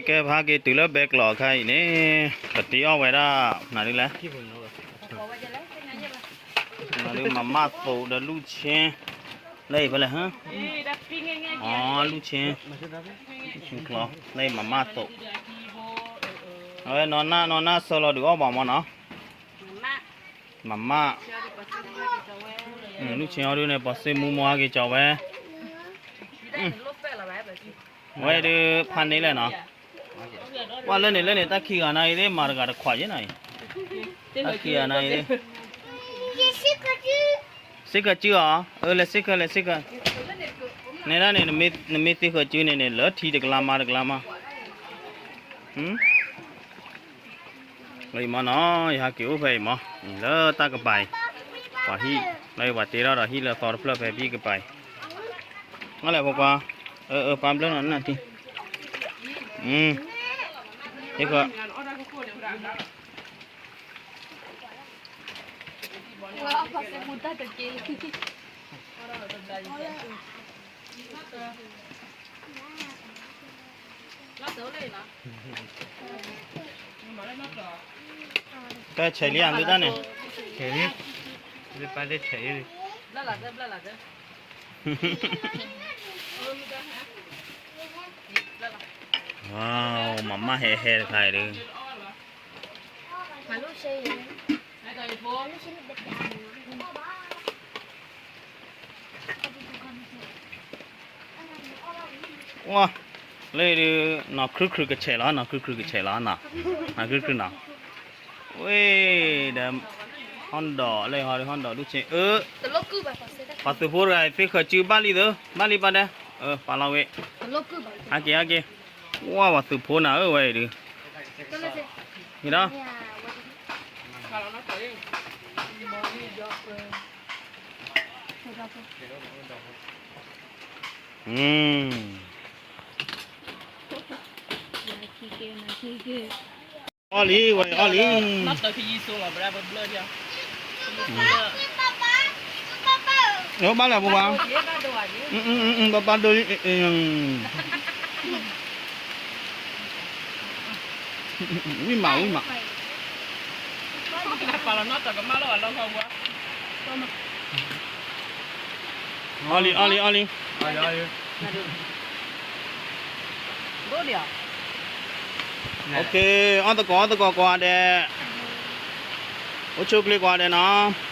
ကဲဖးက့ၤတုၤလၢဘဲကျိးအခါအံၤန့ၣ် ပတ့အီၣ်ဝဲဒၣ် နၤဒ်လဲၣ်, နၤဒ်မၤမၢ်သိးဒီးလူၢ်ဆ့ လၢအံၤဖဲလဲၣ်, အ လူၢ်ဆ့, လူၢ်ဆ့ချီ လၢအံၤမၤမၢ်သိး, အဝဲနီၢ်နၢ်နီၢ်နၢ်ဆၢလီၤဒုးအီၣ်ဘၣ်မ့ၢ်နီၤ, မၤမၢ်, လူၢ်ဆ့အီၤဒုးန့ၣ် ပှၤစ့မူမီဟဲက့ၤကၠီဝဲ ဝဲဒုးဖးန့ၣ်လဲၣ်နီၤ, ပှၤလၢန့ၣ်လၢန့ၣ် တၢ်ခံဂၤနၤအံၤသ့ၣ် မၤတဂၤတခွးယဲနီၤအံၤ, တၢ်ခံဂၤနၤအံၤသ့ၣ်, စ့ၢ်ကီးကၠူၣ်အီၤ, အၢ လဲၤစ့ၢ်ကီး လဲၤစ့ၢ်ကီး, နဲဒၣ်န့ၣ် နမ့ၢ်သ့ဃၢၤကၠူၣ်န့ၣ်န့ၣ် လၢထံတကလါမါတကလါမါ လၢအံၤမ့ၢ်နီၤ, ယဟဲက့ၤအိၣ်ဖဲအံၤမ့ၢ် လၢတၢ်ကပၤအံၤ, ပှၤဟံၣ်, လၢအံၤပှၤတ့ထီၣ်ဒီးဟံၣ်လၢသီတဖျၢၣ်ဖဲဘံၣ်ကပၤအံၤ, မ့ၢ်လဲၣ်ဖိခွါ, အၢ အၢ ပာ်ဘျၢနီၤနၢ်ထံ, ဟ့ၣ်ဃီ တၢ်ဆဲးလံဧါ လၢတၢ်န့ၣ်, ဆဲးလံ, လၢပၢ်လၢဆဲးလံ, ဝါ, မၤမၢ်ဟဲဟဲတခါအံၤဒီး ဝါ, လၢဒုး နီၢ်ခရုခရုကဆဲးလီၤ နီၢ်ခရုခရုကဆဲးလီၤနီၤ, နီၢ်ခရုခရုနီၤ, ဝဲဒီး ဟီၣ်ဒီးလၢဟီၣ်ဒီးဟီၣ်ဒီးဒူၣ်ဆ့ အၢ, ပှၤသုးဖိတဂၤသ့ဃၢၤစုဘၣ်လံသၢ ဘၣ်လံဘၣ်ဒဲ, ပာ်လီၤဝဲ, ဟဲက့ၤဟဲက့ၤ, ဝါ ပှၤသုးဖိနၤဧၢဝဲအံၤဒုး, ဒီး အီၣ်လံဝဲအီၣ်လံ, ဘၣ်လၢပပှၤ, ဘၣ်ဘၣ်ဒိလံ, ဝံၣ်မးဝံၣ်မး, အီၣ်လံအီၣ်လံအီၣ်လံ, အီၣ်သကိးအီၣ်သကိးကိးဂၤဒဲး, အိၣ်ဆူၣ်ချ့ကိးဂၤဒဲးနီၤ.